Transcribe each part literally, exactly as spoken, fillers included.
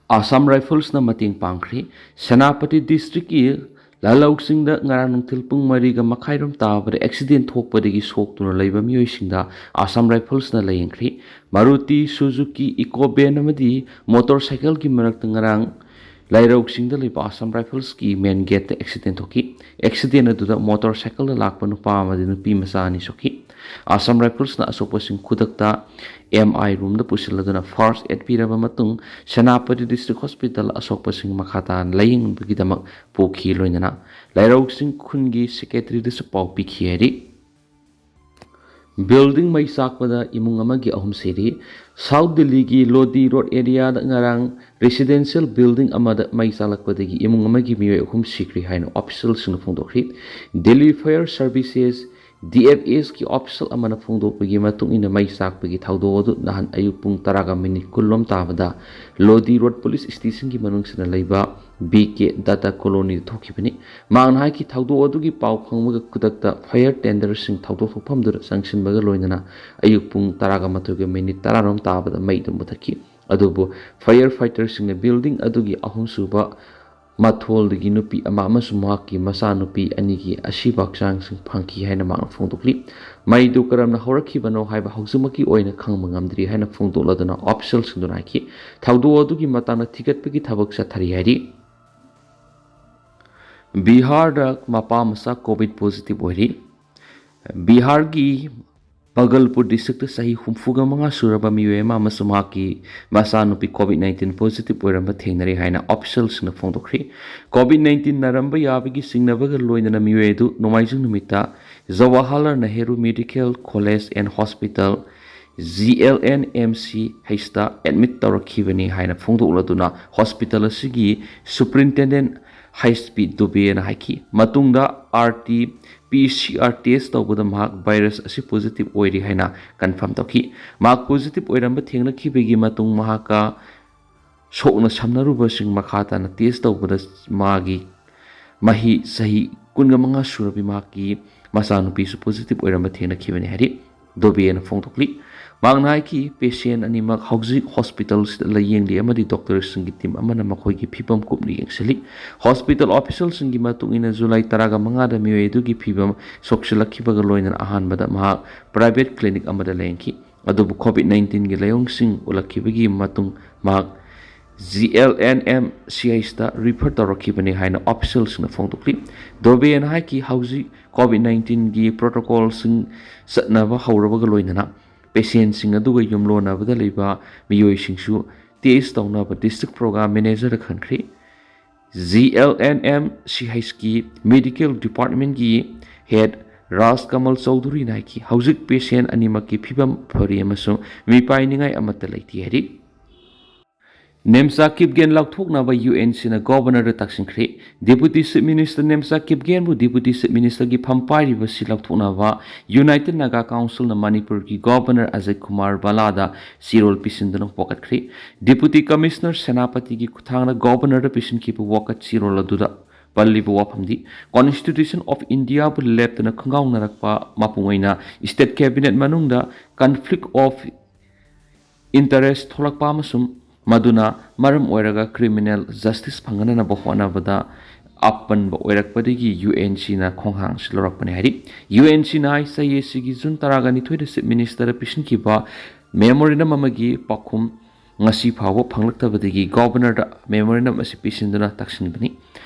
Assam Riflesꯅ ꯃꯇꯦꯡ ꯄꯥꯡꯈ꯭ꯔꯦ꯫ ꯁꯦꯅꯥꯄꯇꯤ districtꯀꯤ ꯂꯥꯂꯧꯁꯤꯡꯗ ꯉꯔꯥꯡ ꯅꯨꯡꯊꯤꯜ ꯄꯨꯡ ꯃꯔꯤꯒ ꯃꯈꯥꯏꯔꯣꯝ ꯇꯥꯕꯗ accident ꯊꯣꯛꯄꯗꯒꯤ ꯁꯣꯛꯇꯨꯅ ꯂꯩꯕ ꯃꯤꯑꯣꯏꯁꯤꯡꯗ Assam Riflesꯅ ꯂꯥꯌꯦꯡꯈ꯭ꯔꯦ꯫ Maruti Suzuki Eeco van ꯑꯃꯗꯤ motorcycleꯒꯤ ꯃꯔꯛꯇ ꯉꯔꯥꯡ ꯂꯥꯂꯧꯁꯤꯡꯗ ꯂꯩꯕ Assam Riflesꯀꯤ main gateꯇ accident ꯊꯣꯛꯈꯤ꯫ Accident ꯑꯗꯨꯗ motorcycleꯗ ꯂꯥꯛꯄ ꯅꯨꯄꯥ ꯑꯃꯗꯤ ꯅꯨꯄꯤ ꯃꯆꯥ ꯑꯅꯤ ꯁꯣꯛꯈꯤ꯫ Assam Riflesꯅ ꯑꯁꯣꯛꯄꯁꯤꯡ ꯈꯨꯗꯛꯇ M I roomꯗ ꯄꯨꯁꯤꯜꯂꯗꯨꯅ first aid ꯄꯤꯔꯕ ꯃꯇꯨꯡ ꯁꯦꯅꯥꯄꯇꯤ district hospital ꯑꯁꯣꯛꯄꯁꯤꯡ ꯃꯈꯥ ꯇꯥꯅ ꯂꯥꯌꯦꯡꯕꯒꯤꯗꯃꯛ ꯄꯨꯈꯤ꯫ ꯂꯣꯏꯅꯅ ꯂꯥꯂꯧꯁꯤꯡ ꯈꯨꯟꯒꯤ secretaryꯗꯁꯨ ꯄꯥꯎ ꯄꯤꯈꯤ ꯍꯥꯏꯔꯤ꯫ Building ꯃꯩ ꯆꯥꯛꯄꯗ ꯏꯃꯨꯡ ꯑꯃꯒꯤ ꯑꯍꯨꯝ ꯁꯤꯔꯤ꯫ South Delhiꯒꯤ Lodi Road areaꯗ ꯉꯔꯥꯡ residential building ꯑꯃꯗ ꯃꯩ ꯆꯥꯛꯂꯛꯄꯗꯒꯤ ꯏꯃꯨꯡ ꯑꯃꯒꯤ ꯃꯤꯑꯣꯏ ꯑꯍꯨꯝ ꯁꯤꯈ꯭ꯔꯦ ꯍꯥꯏꯅ officialꯁꯤꯡꯅ ꯐꯣꯡꯗꯣꯛꯈ꯭ꯔꯤ꯫ Delhi Fire Services, DFSꯀꯤ official ꯑꯃꯅ ꯐꯣꯡꯗꯣꯛꯄꯒꯤ ꯃꯇꯨꯡ ꯏꯟꯅ, ꯃꯩ ꯆꯥꯛꯄꯒꯤ ꯊꯧꯗꯣꯛ ꯑꯗꯨ ꯅꯍꯥꯟ ꯑꯌꯨꯛ ꯄꯨꯡ ꯇꯔꯥꯒ minute ꯀꯨꯟ ꯂꯣꯝ ꯇꯥꯕꯗ Lodi Road police stationꯒꯤ ꯃꯅꯨꯡꯁꯤꯗ ꯂꯩꯕ B K Datta colonyꯗ ꯊꯣꯛꯈꯤꯕꯅꯤ꯫ ꯃꯍꯥꯛꯅ ꯍꯥꯏꯈꯤ, ꯊꯧꯗꯣꯛ ꯑꯗꯨꯒꯤ ꯄꯥꯎ ꯈꯪꯕꯒ ꯈꯨꯗꯛꯇ fire tenderꯁꯤꯡ ꯊꯧꯗꯣꯛ ꯊꯣꯛꯐꯝꯗꯨꯗ ꯆꯪꯁꯤꯟꯕꯒ ꯂꯣꯏꯅꯅ ꯑꯌꯨꯛ ꯄꯨꯡ ꯇꯔꯥꯒ ꯃꯥꯊꯣꯏꯒ minute ꯇꯔꯥꯔꯣꯝ ꯇꯥꯕꯗ ꯃꯩꯗꯨ ꯃꯨꯊꯠꯈꯤ꯫ ꯑꯗꯨꯕꯨ fire fighterꯁꯤꯡꯅ building ꯑꯗꯨꯒꯤ ꯑꯍꯨꯝꯁꯨꯕ ꯃꯊꯣꯜꯗꯒꯤ ꯅꯨꯄꯤ ꯑꯃ ꯑꯃꯁꯨꯡ ꯃꯍꯥꯛꯀꯤ ꯃꯆꯥꯅꯨꯄꯤ ꯑꯅꯤꯒꯤ ꯑꯁꯤꯕ ꯍꯛꯆꯥꯡꯁꯤꯡ ꯐꯪꯈꯤ ꯍꯥꯏꯅ ꯃꯍꯥꯛꯅ ꯐꯣꯡꯗꯣꯛꯂꯤ꯫ ꯃꯩꯗꯨ ꯀꯔꯝꯅ ꯍꯧꯔꯛꯈꯤꯕꯅꯣ ꯍꯥꯏꯕ ꯍꯧꯖꯤꯛꯃꯛꯀꯤ ꯑꯣꯏꯅ ꯈꯪꯕ ꯉꯝꯗ꯭ꯔꯤ ꯍꯥꯏꯅ ꯐꯣꯡꯗꯣꯛꯂꯗꯨꯅ officialꯁꯤꯡꯗꯨꯅ ꯍꯥꯏꯈꯤ, ꯊꯧꯗꯣꯛ ꯑꯗꯨꯒꯤ ꯃꯇꯥꯡꯗ ꯊꯤꯒꯠꯄꯒꯤ ꯊꯕꯛ ꯆꯠꯊꯔꯤ ꯍꯥꯏꯔꯤ꯫ ꯕꯤꯍꯥꯔꯗ ꯃꯄꯥ ꯃꯆꯥ COVID positive ꯑꯣꯏꯔꯤ꯫ ꯕꯤꯍꯥꯔꯒꯤ ꯕꯒꯜꯄꯨꯔ districtꯇ ꯆꯍꯤ ꯍꯨꯝꯐꯨꯒ ꯃꯉꯥ ꯁꯨꯔꯕ ꯃꯤꯑꯣꯏ ꯑꯃ ꯑꯃꯁꯨꯡ ꯃꯍꯥꯛꯀꯤ ꯃꯆꯥꯅꯨꯄꯤ COVID nineteen positive ꯑꯣꯏꯔꯝꯕ ꯊꯦꯡꯅꯔꯦ ꯍꯥꯏꯅ officialꯁꯤꯡꯅ ꯐꯣꯡꯗꯣꯛꯈ꯭ꯔꯤ꯫ COVID nineteen ꯅꯥꯔꯝꯕ ꯌꯥꯕꯒꯤ ꯆꯤꯡꯅꯕꯒ ꯂꯣꯏꯅꯅ ꯃꯤꯑꯣꯏ ꯑꯗꯨ ꯅꯣꯡꯃꯥꯏꯖꯤꯡ ꯅꯨꯃꯤꯠꯇ Jawaharlal Nehru Medical College and Hospital, GLNMCHꯇ admit ꯇꯧꯔꯛꯈꯤꯕꯅꯤ ꯍꯥꯏꯅ ꯐꯣꯡꯗꯣꯛꯂꯗꯨꯅ hospital ꯑꯁꯤꯒꯤ superintendent H P Dubeꯅ ꯍꯥꯏꯈꯤ꯫ ꯃꯇꯨꯡꯗ RT-PCR test ꯇꯧꯕꯗ ꯃꯍꯥꯛ virus ꯑꯁꯤ positive ꯑꯣꯏꯔꯤ ꯍꯥꯏꯅ confirm ꯇꯧꯈꯤ꯫ ꯃꯍꯥꯛ positive ꯑꯣꯏꯔꯝꯕ ꯊꯦꯡꯅꯈꯤꯕꯒꯤ ꯃꯇꯨꯡ ꯃꯍꯥꯛꯀ ꯁꯣꯛꯅ ꯁꯝꯅꯔꯨꯕꯁꯤꯡ ꯃꯈꯥ ꯇꯥꯅ test ꯇꯧꯕꯗ ꯃꯥꯒꯤ ꯃꯍꯤ ꯆꯍꯤ ꯀꯨꯟꯒ ꯃꯉꯥ ꯁꯨꯔꯕꯤ ꯃꯍꯥꯛꯀꯤ ꯃꯆꯥꯅꯨꯄꯤꯁꯨ positive ꯑꯣꯏꯔꯝꯕ ꯊꯦꯡꯅꯈꯤꯕꯅꯤ ꯍꯥꯏꯔꯤ꯫ ꯗꯨꯕꯦꯅ ꯐꯣꯡꯗꯣꯛꯂꯤ꯫ ꯃꯍꯥꯛꯅ ꯍꯥꯏꯈꯤ, ꯄꯦꯁꯦꯟ ꯑꯅꯤꯃꯛ ꯍꯧꯖꯤꯛ ꯍꯣꯁꯄꯤꯇꯥꯜꯁꯤꯗ ꯂꯥꯌꯦꯡꯂꯤ ꯑꯃꯗꯤ ꯗꯣꯛꯇꯔꯁꯤꯡꯒꯤ ꯇꯤꯝ ꯑꯃꯅ ꯃꯈꯣꯏꯒꯤ ꯐꯤꯕꯝ ꯀꯨꯞꯅ ꯌꯦꯡꯁꯤꯜꯂꯤ꯫ ꯍꯣꯁꯄꯤꯇꯥꯜ ꯑꯣꯐꯤꯁꯤꯌꯦꯜꯁꯤꯡꯒꯤ ꯃꯇꯨꯡ ꯏꯟꯅ, ꯖꯨꯂꯥꯏ ꯇꯔꯥꯒ ꯃꯉꯥꯗ ꯃꯤꯑꯣꯏ ꯑꯗꯨꯒꯤ ꯐꯤꯕꯝ ꯁꯣꯛꯆꯤꯜꯂꯛꯈꯤꯕꯒ ꯂꯣꯏꯅꯅ ꯑꯍꯥꯟꯕꯗ ꯃꯍꯥꯛ ꯄ꯭ꯔꯥꯏꯚꯦꯠ ꯀ꯭ꯂꯤꯅꯤꯛ ꯑꯃꯗ ꯂꯥꯌꯦꯡꯈꯤ꯫ ꯑꯗꯨꯕꯨ ꯀꯣꯚꯤꯗ ꯅꯥꯏꯟꯇꯤꯟꯒꯤ ꯂꯥꯏꯑꯣꯡꯁꯤꯡ ꯎꯠꯂꯛꯈꯤꯕꯒꯤ ꯃꯇꯨꯡ ꯃꯍꯥꯛ ꯖꯤ ꯑꯦꯜ ꯑꯦꯟ ꯑꯦꯝ ꯁꯤ ꯑꯩꯆꯇ ꯔꯤꯐꯔ ꯇꯧꯔꯛꯈꯤꯕꯅꯤ ꯍꯥꯏꯅ ꯑꯣꯐꯤꯁꯤꯌꯦꯜꯁꯤꯡꯅ ꯐꯣꯡꯗꯣꯛꯂꯤ꯫ ꯗꯣꯕꯦꯅ ꯍꯥꯏꯈꯤ, ꯍꯧꯖꯤꯛ ꯀꯣꯚꯤꯗ ꯅꯥꯏꯟꯇꯤꯟꯒꯤ ꯄ꯭ꯔꯣꯇꯣꯀꯣꯜꯁꯤꯡ ꯆꯠꯅꯕ ꯍꯧꯔꯕꯒ ꯂꯣꯏꯅꯅ ꯄꯦꯁꯦꯟꯁꯤꯡ ꯑꯗꯨꯒ ꯌꯨꯝꯂꯣꯟꯅꯕꯗ ꯂꯩꯕ ꯃꯤꯑꯣꯏꯁꯤꯡꯁꯨ ꯇꯦꯁ ꯇꯧꯅꯕ ꯗꯤꯁꯇ꯭ꯔꯤꯛ ꯄ꯭ꯔꯣꯒ꯭ꯔꯥꯝ ꯃꯦꯅꯦꯖꯔꯗ ꯈꯟꯈ꯭ꯔꯤ꯫ J L N M C ꯑꯩꯆꯀꯤ ꯃꯦꯗꯤꯀꯦꯜ ꯗꯤꯄꯥꯔꯠꯃꯦꯟꯒꯤ ꯍꯦꯗ ꯔꯥꯖ ꯀꯃꯜ ꯆꯧꯙꯨꯔꯤꯅ ꯍꯥꯏꯈꯤ, ꯍꯧꯖꯤꯛ ꯄꯦꯁꯦꯟ ꯑꯅꯤꯃꯛꯀꯤ ꯐꯤꯕꯝ ꯐꯔꯤ ꯑꯃꯁꯨꯡ ꯃꯤꯄꯥꯏꯅꯤꯡꯉꯥꯏ ꯑꯃꯠꯇ ꯂꯩꯇꯦ ꯍꯥꯏꯔꯤ꯫ ꯅꯦꯝꯆꯥ ꯀꯤꯞꯒꯦꯟ ꯂꯧꯊꯣꯛꯅꯕ ꯌꯨ ꯑꯦꯟ ꯁꯤꯅ ꯒꯣꯚꯔꯅꯔꯗ ꯇꯛꯁꯤꯟꯈ꯭ꯔꯦ꯫ ꯗꯦꯄꯨꯇꯤ ꯆꯤꯐ ꯃꯤꯅꯤꯁꯇꯔ ꯅꯦꯝꯆꯥ ꯀꯤꯞꯒꯦꯟꯕꯨ ꯗꯦꯄꯨꯇꯤ ꯆꯤꯐ ꯃꯤꯅꯤꯁꯇꯔꯒꯤ ꯐꯝ ꯄꯥꯏꯔꯤꯕꯁꯤ ꯂꯧꯊꯣꯛꯅꯕ ꯌꯨꯅꯥꯏꯇꯦꯗ ꯅꯥꯒꯥ ꯀꯥꯎꯟꯁꯤꯜꯅ ꯃꯅꯤꯄꯨꯔꯒꯤ ꯒꯣꯚꯔꯅꯔ ꯑꯖꯌ ꯀꯨꯃꯥꯔ ꯚꯜꯂꯥꯗ ꯆꯦꯔꯣꯜ ꯄꯤꯁꯤꯟꯗꯨꯅ ꯋꯥꯀꯠꯈ꯭ꯔꯦ꯫ ꯗꯦꯄꯨꯇꯤ ꯀꯃꯤꯁꯅꯔ ꯁꯦꯅꯥꯄꯇꯤꯒꯤ ꯈꯨꯠꯊꯥꯡꯗ ꯒꯣꯚꯔꯅꯔꯗ ꯄꯤꯁꯤꯟꯈꯤꯕ ꯋꯥꯀꯠ ꯆꯦꯔꯣꯜ ꯑꯗꯨꯗ ꯄꯜꯂꯤꯕ ꯋꯥꯐꯝꯗꯤ, ꯀꯣꯟꯁꯇꯤꯇ꯭ꯌꯨꯁꯟ ꯑꯣꯐ ꯏꯟꯗꯤꯌꯥꯕꯨ ꯂꯦꯞꯇꯅ ꯈꯣꯡꯒꯥꯎꯅꯔꯛꯄ ꯃꯄꯨꯡ ꯑꯣꯏꯅ ꯁ꯭ꯇꯦꯠ ꯀꯦꯕꯤꯅꯦꯠ ꯃꯅꯨꯡꯗ ꯀꯟꯐ꯭ꯂꯤꯛ ꯑꯣꯐ ꯏꯟꯇꯔꯦꯁ ꯊꯣꯛꯂꯛꯄ ꯑꯃꯁꯨꯡ ꯃꯗꯨꯅ ꯃꯔꯝ ꯑꯣꯏꯔꯒ ꯀ꯭ꯔꯤꯃꯤꯅꯦꯜ ꯖꯁꯇꯤꯁ ꯐꯪꯍꯟꯅꯕ ꯍꯣꯠꯅꯕꯗ ꯑꯄꯟꯕ ꯑꯣꯏꯔꯛꯄꯗꯒꯤ ꯌꯨ ꯑꯦꯟ ꯁꯤꯅ ꯈꯣꯡꯍꯥꯡꯁꯤ ꯂꯧꯔꯛꯄꯅꯤ ꯍꯥꯏꯔꯤ꯫ ꯌꯨ ꯑꯦꯟ ꯁꯤꯅ ꯍꯥꯏ, ꯆꯍꯤ ꯑꯁꯤꯒꯤ ꯖꯨꯟ ꯇꯔꯥꯒ ꯅꯤꯊꯣꯏꯗ ꯆꯤꯐ ꯃꯤꯅꯤꯁꯇꯔꯗ ꯄꯤꯁꯤꯟꯈꯤꯕ ꯃꯦꯃꯣꯔꯦꯟꯗꯝ ꯑꯃꯒꯤ ꯄꯥꯎꯈꯨꯝ ꯉꯁꯤ ꯐꯥꯎꯕ ꯐꯪꯂꯛꯇꯕꯗꯒꯤ ꯒꯣꯚꯔꯅꯔꯗ ꯃꯦꯃꯣꯔꯦꯟꯗꯝ ꯑꯁꯤ ꯄꯤꯁꯤꯟꯗꯨꯅ ꯇꯛꯁꯤꯟꯕꯅꯤ꯫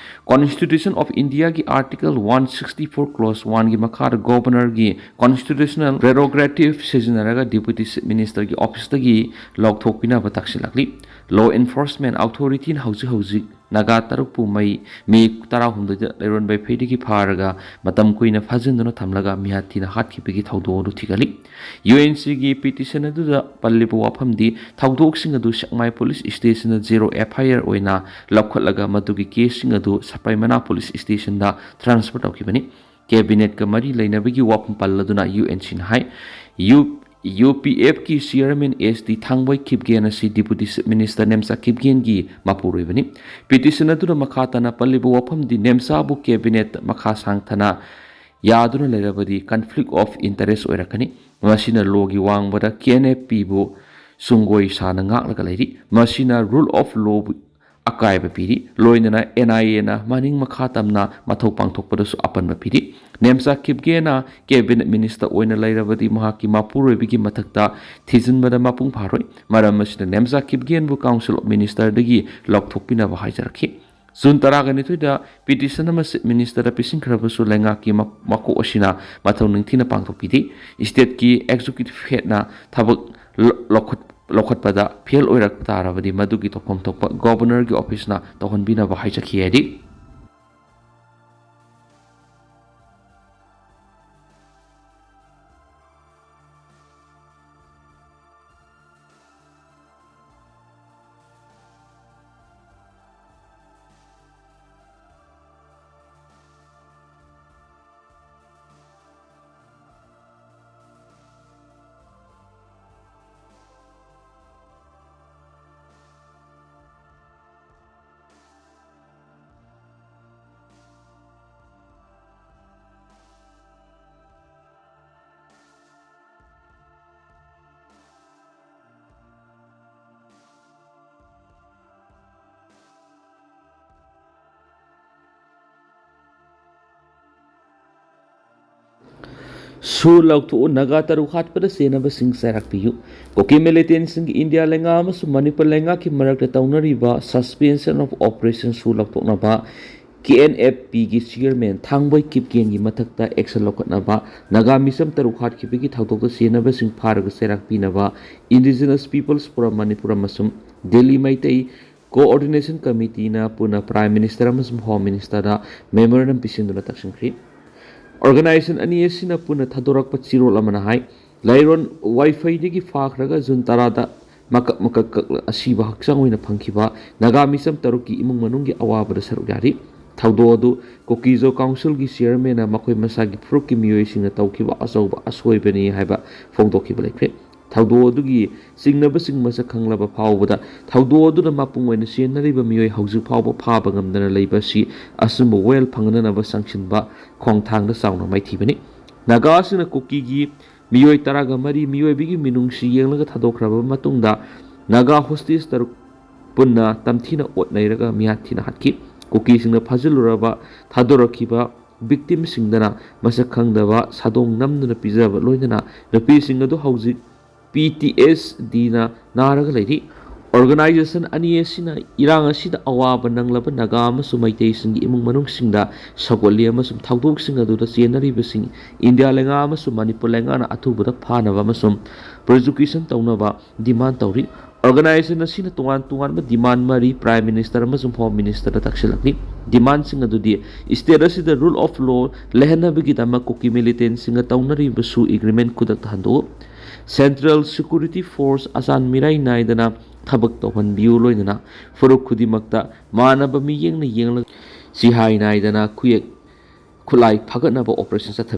ꯀꯣꯟꯁꯇꯤꯇ꯭ꯌꯨꯁꯟ ꯑꯣꯐ ꯏꯟꯗꯤꯌꯥꯒꯤ article one sixty four close ꯋꯥꯟꯒꯤ ꯃꯈꯥꯗ ꯒꯣꯚꯔꯅꯔꯒꯤ ꯀꯣꯟꯁꯇꯤꯇ꯭ꯌꯨꯁꯅꯦꯜ ꯄ꯭ꯔꯦꯔꯣꯒꯦꯇꯤꯚ ꯁꯤꯖꯤꯟꯅꯔꯒ ꯗꯦꯄꯨꯇꯤ ꯆꯤꯐ ꯃꯤꯅꯤꯁꯇꯔꯒꯤ ꯑꯣꯐꯤꯁꯇꯒꯤ ꯂꯧꯊꯣꯛꯄꯤꯅꯕ ꯇꯛꯁꯤꯜꯂꯛꯂꯤ꯫ ꯂꯣ ꯑꯦꯟꯐꯣꯔꯁꯃꯦꯟ ꯑꯣꯊꯣꯔꯤꯇꯤꯅ ꯍꯧꯖꯤꯛ ꯍꯧꯖꯤꯛ ꯅꯥꯒꯥ ꯇꯔꯨꯛꯄꯨ ꯃꯩ, ꯃꯦ ꯇꯔꯥꯍꯨꯝꯗꯣꯏꯗ ꯂꯩꯔꯣꯟ ꯕꯦꯐꯦꯗꯒꯤ ꯐꯥꯔꯒ ꯃꯇꯝ ꯀꯨꯏꯅ ꯐꯥꯖꯤꯟꯗꯨꯅ ꯊꯝꯂꯒ ꯃꯤꯍꯥꯠ ꯊꯤꯅ ꯍꯥꯠꯈꯤꯕꯒꯤ ꯊꯧꯗꯣꯛ ꯑꯗꯨ ꯊꯤꯒꯠꯂꯤ꯫ ꯌꯨ ꯑꯦꯟ ꯁꯤꯒꯤ ꯄꯤꯇꯤꯁꯟ ꯑꯗꯨꯗ ꯄꯜꯂꯤꯕ ꯋꯥꯐꯝꯗꯤ, ꯊꯧꯗꯣꯛꯁꯤꯡ ꯑꯗꯨ ꯁꯦꯛꯃꯥꯏ ꯄꯨꯂꯤꯁ ꯁ꯭ꯇꯦꯁꯟꯗ ꯖꯦꯔꯣ ꯑꯦꯐ ꯑꯥꯏ ꯑꯥꯔ ꯑꯣꯏꯅ ꯂꯧꯈꯠꯂꯒ ꯃꯗꯨꯒꯤ ꯀꯦꯁꯁꯤꯡ ꯑꯗꯨ ꯁꯄ꯭ꯔꯥꯏꯃꯅꯥ ꯄꯨꯂꯤꯁ ꯁ꯭ꯇꯦꯁꯟꯗ ꯇ꯭ꯔꯥꯟꯁꯐꯔ ꯇꯧꯈꯤꯕꯅꯤ꯫ ꯀꯦꯕꯤꯅꯦꯠꯀ ꯃꯔꯤ ꯂꯩꯅꯕꯒꯤ ꯋꯥꯐꯝ ꯄꯜꯂꯗꯨꯅ ꯌꯨ ꯑꯦꯟ ꯁꯤꯅ ꯍꯥꯏ, ꯌꯨ, ꯌꯨ ꯄꯤ ꯑꯦꯐꯀꯤ ꯆꯤꯌꯔꯃꯦꯟ ꯑꯦꯁ ꯇꯤ ꯊꯥꯡꯕꯣꯏ ꯀꯤꯞꯒꯦꯟ ꯑꯁꯤ deputy chief minister Nemcha ꯀꯤꯞꯒꯦꯟꯒꯤ ꯃꯄꯨꯔꯣꯏꯕꯅꯤ꯫ Petition ꯑꯗꯨꯅ ꯃꯈꯥ ꯇꯥꯅ ꯄꯜꯂꯤꯕ ꯋꯥꯐꯝꯗꯤ, ꯅꯦꯝꯆꯥꯕꯨ ꯀꯦꯕꯤꯅꯦꯠ ꯃꯈꯥ ꯁꯥꯡꯊꯅ ꯌꯥꯗꯨꯅ ꯂꯩꯔꯕꯗꯤ ꯀꯟꯐ꯭ꯂꯤꯛ ꯑꯣꯐ ꯏꯟꯇꯔꯦꯁ ꯑꯣꯏꯔꯛꯀꯅꯤ꯫ ꯃꯁꯤꯅ ꯂꯣꯒꯤ ꯋꯥꯡꯃꯗ ꯀꯦ ꯑꯦꯟ ꯑꯦꯐ ꯄꯤꯕꯨ ꯁꯨꯡꯒꯣꯏ ꯁꯥꯅ ꯉꯥꯛꯂꯒ ꯂꯩꯔꯤ꯫ ꯃꯁꯤꯅ ꯔꯨꯜ ꯑꯣꯐ ꯂꯣꯕꯨ ꯑꯀꯥꯏꯕ ꯄꯤꯔꯤ꯫ ꯂꯣꯏꯅꯅ ꯑꯦꯟ ꯑꯥꯏ ꯑꯦꯅ ꯃꯅꯤꯡ ꯃꯈꯥ ꯇꯝꯅ ꯃꯊꯧ ꯄꯥꯡꯊꯣꯛꯄꯗꯁꯨ ꯑꯄꯟꯕ ꯄꯤꯔꯤ꯫ ꯅꯦꯝꯆꯥ ꯀꯤꯞꯒꯦꯅ ꯀꯦꯕꯤꯅꯦꯠ ꯃꯤꯅꯤꯁꯇꯔ ꯑꯣꯏꯅ ꯂꯩꯔꯕꯗꯤ ꯃꯍꯥꯛꯀꯤ ꯃꯄꯨꯔꯣꯏꯕꯒꯤ ꯃꯊꯛꯇ ꯊꯤꯖꯤꯟꯕꯗ ꯃꯄꯨꯡ ꯐꯥꯔꯣꯏ꯫ ꯃꯔꯝ ꯑꯁꯤꯅ ꯅꯦꯝꯆꯥ ꯀꯤꯞꯒꯦꯟꯕꯨ ꯀꯥꯎꯟꯁꯤꯜ ꯑꯣꯐ ꯃꯤꯅꯤꯁꯇꯔꯗꯒꯤ ꯂꯧꯊꯣꯛꯄꯤꯅꯕ ꯍꯥꯏꯖꯔꯛꯈꯤ꯫ ꯖꯨꯟ ꯇꯔꯥꯒ ꯅꯤꯊꯣꯏꯗ ꯄꯤꯇꯤꯁꯟ ꯑꯃ ꯆꯤꯐ ꯃꯤꯅꯤꯁꯇꯔꯗ ꯄꯤꯁꯤꯟꯈ꯭ꯔꯕꯁꯨ ꯂꯩꯉꯥꯛꯀꯤ ꯃ-, ꯃꯀꯣꯛ ꯑꯁꯤꯅ ꯃꯊꯧ ꯅꯤꯡꯊꯤꯅ ꯄꯥꯡꯊꯣꯛꯄꯤꯗꯦ꯫ ꯏꯁꯇꯦꯠꯀꯤ ꯑꯦꯛꯖꯤꯀ꯭ꯌꯨꯇꯤꯚ ꯍꯦꯗꯅ ꯊꯕꯛ ꯂ-, ꯂꯧꯈꯠ-, ꯂꯧꯈꯠꯄꯗ ꯐꯦꯜ ꯑꯣꯏꯔꯛꯄ ꯇꯥꯔꯕꯗꯤ ꯃꯗꯨꯒꯤ ꯇꯧꯐꯝ ꯊꯣꯛꯄ ꯒꯣꯚꯔꯅꯔꯒꯤ ꯑꯣꯐꯤꯁꯅ ꯇꯧꯍꯟꯕꯤꯅꯕ ꯍꯥꯏꯖꯈꯤ ꯍꯥꯏꯔꯤ꯫ ꯁꯨ ꯂꯧꯊꯣꯛꯎ, ꯅꯥꯒꯥ ꯇꯔꯨꯛ ꯍꯥꯠꯄꯗ ꯆꯦꯟꯅꯕꯁꯤꯡ ꯆꯩꯔꯥꯛ ꯄꯤꯌꯨ꯫ ꯀꯨꯀꯤ ꯃꯤꯂꯤꯇꯦꯟꯁꯤꯡꯒꯤ ꯏꯟꯗꯤꯌꯥ ꯂꯩꯉꯥꯛ ꯑꯃꯁꯨꯡ ꯃꯅꯤꯄꯨꯔ ꯂꯩꯉꯥꯛꯀꯤ ꯃꯔꯛꯇ ꯇꯧꯅꯔꯤꯕ ꯁꯁꯄꯦꯟꯁꯟ ꯑꯣꯐ ꯑꯣꯄꯔꯦꯁꯟ ꯁꯨ ꯂꯧꯊꯣꯛꯅꯕ ꯀꯦ ꯑꯦꯟ ꯑꯦꯐ ꯄꯤꯒꯤ ꯆꯤꯌꯔꯃꯦꯟ ꯊꯥꯡꯕꯩ ꯀꯤꯞꯒꯦꯟꯒꯤ ꯃꯊꯛꯇ ꯑꯦꯛꯁꯟ ꯂꯧꯈꯠꯅꯕ, ꯅꯥꯒꯥ ꯃꯤꯆꯝ ꯇꯔꯨꯛ ꯍꯥꯠꯈꯤꯕꯒꯤ ꯊꯧꯗꯣꯛꯇ ꯆꯦꯟꯅꯕꯁꯤꯡ ꯐꯥꯔꯒ ꯆꯩꯔꯥꯛ ꯄꯤꯅꯕ, ꯏꯟꯗꯤꯖꯤꯅꯁ ꯄꯤꯄꯜꯁ ꯐꯣꯔꯝ ꯃꯅꯤꯄꯨꯔ ꯑꯃꯁꯨꯡ ꯗꯤꯜꯂꯤ ꯃꯩꯇꯩ ꯀꯣꯑꯣꯔꯗꯤꯅꯦꯁꯟ ꯀꯃꯤꯇꯤꯅ ꯄꯨꯟꯅ ꯄ꯭ꯔꯥꯏꯝ ꯃꯤꯅꯤꯁꯇꯔ ꯑꯃꯁꯨꯡ ꯍꯣꯝ ꯃꯤꯅꯤꯁꯇꯔꯗ ꯃꯦꯃꯣꯔꯦꯟꯗꯝ ꯄꯤꯁꯤꯟꯗꯨꯅ ꯇꯛꯁꯤꯟꯈ꯭ꯔꯤ꯫ ꯑꯣꯔꯒꯅꯥꯏꯖꯦꯁꯟ ꯑꯅꯤ ꯑꯁꯤꯅ ꯄꯨꯟꯅ ꯊꯥꯗꯣꯔꯛꯄ ꯆꯦꯔꯣꯜ ꯑꯃꯅ ꯍꯥꯏ, ꯂꯥꯏꯔꯣꯟ ꯋꯥꯏꯐꯩꯗꯒꯤ ꯐꯥꯈ꯭ꯔꯒ ꯖꯨꯟ ꯇꯔꯥꯗ ꯃꯀꯛ ꯃꯀꯛ ꯀꯛꯂ ꯑꯁꯤꯕ ꯍꯛꯆꯥꯡ ꯑꯣꯏꯅ ꯐꯪꯈꯤꯕ ꯅꯥꯒꯥ ꯃꯤꯆꯝ ꯇꯔꯨꯛꯀꯤ ꯏꯃꯨꯡ ꯃꯅꯨꯡꯒꯤ ꯑꯋꯥꯕꯗ ꯁꯔꯨꯛ ꯌꯥꯔꯤ꯫ ꯊꯧꯗꯣꯛ ꯑꯗꯨ ꯀꯨꯀꯤꯖꯣ ꯀꯥꯎꯟꯁꯤꯜꯒꯤ ꯆꯤꯌꯔꯃꯦꯟꯅ ꯃꯈꯣꯏ ꯃꯁꯥꯒꯤ ꯐꯨꯔꯨꯞꯀꯤ ꯃꯤꯑꯣꯏꯁꯤꯡꯅ ꯇꯧꯈꯤꯕ ꯑꯆꯧꯕ ꯑꯁꯣꯏꯕꯅꯤ ꯍꯥꯏꯕ ꯐꯣꯡꯗꯣꯛꯈꯤꯕ ꯂꯩꯈ꯭ꯔꯦ꯫ ꯊꯧꯗꯣꯛ ꯑꯗꯨꯒꯤ ꯆꯤꯡꯅꯕꯁꯤꯡ ꯃꯁꯛ ꯈꯪꯂꯕ ꯐꯥꯎꯕꯗ ꯊꯧꯗꯣꯛ ꯑꯗꯨꯗ ꯃꯄꯨꯡ ꯑꯣꯏꯅ ꯆꯦꯟꯅꯔꯤꯕ ꯃꯤꯑꯣꯏ ꯍꯧꯖꯤꯛ ꯐꯥꯎꯕ ꯐꯥꯕ ꯉꯝꯗꯅ ꯂꯩꯕ ꯑꯁꯤ ꯑꯆꯨꯝꯕ ꯋꯥꯌꯦꯜ ꯐꯪꯅꯅꯕ ꯆꯪꯁꯤꯟꯕ ꯈꯣꯡꯊꯥꯡꯗ ꯆꯥꯎꯅ ꯃꯥꯏꯊꯤꯕꯅꯤ꯫ ꯅꯥꯒꯥꯁꯤꯡꯅ ꯀꯨꯀꯤꯒꯤ ꯃꯤꯑꯣꯏ ꯇꯔꯥꯒ ꯃꯔꯤ ꯃꯤꯑꯣꯏꯕꯒꯤ ꯃꯤꯅꯨꯡꯁꯤ ꯌꯦꯡꯂꯒ ꯊꯥꯗꯣꯛꯈ꯭ꯔꯕ ꯃꯇꯨꯡꯗ ꯅꯥꯒꯥ ꯍꯣꯁꯇꯦꯖ ꯇꯔꯨꯛ ꯄꯨꯟꯅ ꯇꯝꯊꯤꯅ ꯑꯣꯠ ꯅꯩꯔꯒ ꯃꯤꯍꯥꯠ ꯊꯤꯅ ꯍꯥꯠꯈꯤ꯫ ꯀꯨꯀꯤꯁꯤꯡꯅ ꯐꯥꯖꯤꯜꯂꯨꯔꯕ ꯊꯥꯗꯣꯔꯛꯈꯤꯕ ꯚꯤꯛꯇꯤꯝꯁꯤꯡꯗꯅ ꯃꯁꯛ ꯈꯪꯗꯕ ꯁꯥꯗꯣꯡ ꯅꯝꯗꯨꯅ ꯄꯤꯖꯕ ꯂꯣꯏꯅꯅ ꯅꯨꯄꯤꯁꯤꯡ ꯑꯗꯨ ꯍꯧꯖꯤꯛ ꯄꯤ ꯇꯤ ꯑꯦꯁ ꯗꯤꯅ ꯅꯥꯔꯒ ꯂꯩꯔꯤ꯫ ꯑꯣꯔꯒꯅꯥꯏꯖꯦꯁꯟ ꯑꯅꯤ ꯑꯁꯤꯅ ꯏꯔꯥꯡ ꯑꯁꯤꯗ ꯑꯋꯥꯕ ꯅꯪꯂꯕ ꯅꯥꯒꯥ ꯑꯃꯁꯨꯡ ꯃꯩꯇꯩꯁꯤꯡꯒꯤ ꯏꯃꯨꯡ ꯃꯅꯨꯡꯁꯤꯡꯗ ꯁꯧꯒꯠꯂꯤ ꯑꯃꯁꯨꯡ ꯊꯧꯗꯣꯛꯁꯤꯡ ꯑꯗꯨꯗ ꯆꯦꯟꯅꯔꯤꯕꯁꯤꯡ ꯏꯟꯗꯤꯌꯥ ꯂꯩꯉꯥꯛ ꯑꯃꯁꯨꯡ ꯃꯅꯤꯄꯨꯔ ꯂꯩꯉꯥꯛꯅ ꯑꯊꯨꯕꯗ ꯐꯥꯅꯕ ꯑꯃꯁꯨꯡ ꯄ꯭ꯔꯣꯁꯤꯀ꯭ꯌꯨꯁꯟ ꯇꯧꯅꯕ ꯗꯤꯃꯥꯟ ꯇꯧꯔꯤ꯫ ꯑꯣꯔꯒꯅꯥꯏꯖꯦꯁꯟ ꯑꯁꯤꯅ ꯇꯣꯉꯥꯟ ꯇꯣꯉꯥꯟꯕ ꯗꯤꯃꯥꯟ ꯃꯔꯤ ꯄ꯭ꯔꯥꯏꯝ ꯃꯤꯅꯤꯁꯇꯔ ꯑꯃꯁꯨꯡ ꯍꯣꯝ ꯃꯤꯅꯤꯁꯇꯔꯗ ꯇꯛꯁꯤꯜꯂꯛꯂꯤ꯫ ꯗꯤꯃꯥꯟꯁꯤꯡ ꯑꯗꯨꯗꯤ ꯁ꯭ꯇꯦꯠ ꯑꯁꯤꯗ ꯔꯨꯜ ꯑꯣꯐ ꯂꯣ ꯂꯩꯍꯟꯅꯕꯒꯤꯗꯃꯛ ꯀꯨꯀꯤ ꯃꯤꯂꯤꯇꯦꯟꯁꯤꯡꯒ ꯇꯧꯅꯔꯤꯕ ꯁꯨ ꯑꯦꯒ꯭ꯔꯤꯃꯦꯟ ꯈꯨꯗꯛꯇ ꯍꯟꯗꯣꯛꯎ, ꯁꯦꯟꯇ꯭ꯔꯦꯜ ꯁꯦꯀ꯭ꯌꯨꯔꯤꯇꯤ ꯐꯣꯔꯁ ꯑꯆꯥꯟ ꯃꯤꯔꯥꯏ ꯅꯥꯏꯗꯅ ꯊꯕꯛ ꯇꯧꯍꯟꯕꯤꯌꯨ, ꯂꯣꯏꯅꯅ ꯐꯨꯔꯨꯞ ꯈꯨꯗꯤꯡꯃꯛꯇ ꯃꯥꯟꯅꯕ ꯃꯤꯠꯌꯦꯡꯅ ꯌꯦꯡꯂꯒ ꯆꯤꯍꯥꯏ ꯅꯥꯏꯗꯅ ꯈꯨꯌꯦꯛ ꯈꯨꯠꯂꯥꯏ ꯐꯒꯠꯅꯕ ꯑꯣꯄꯔꯦꯁꯟ ꯆꯠꯊꯕꯤꯌꯨ꯫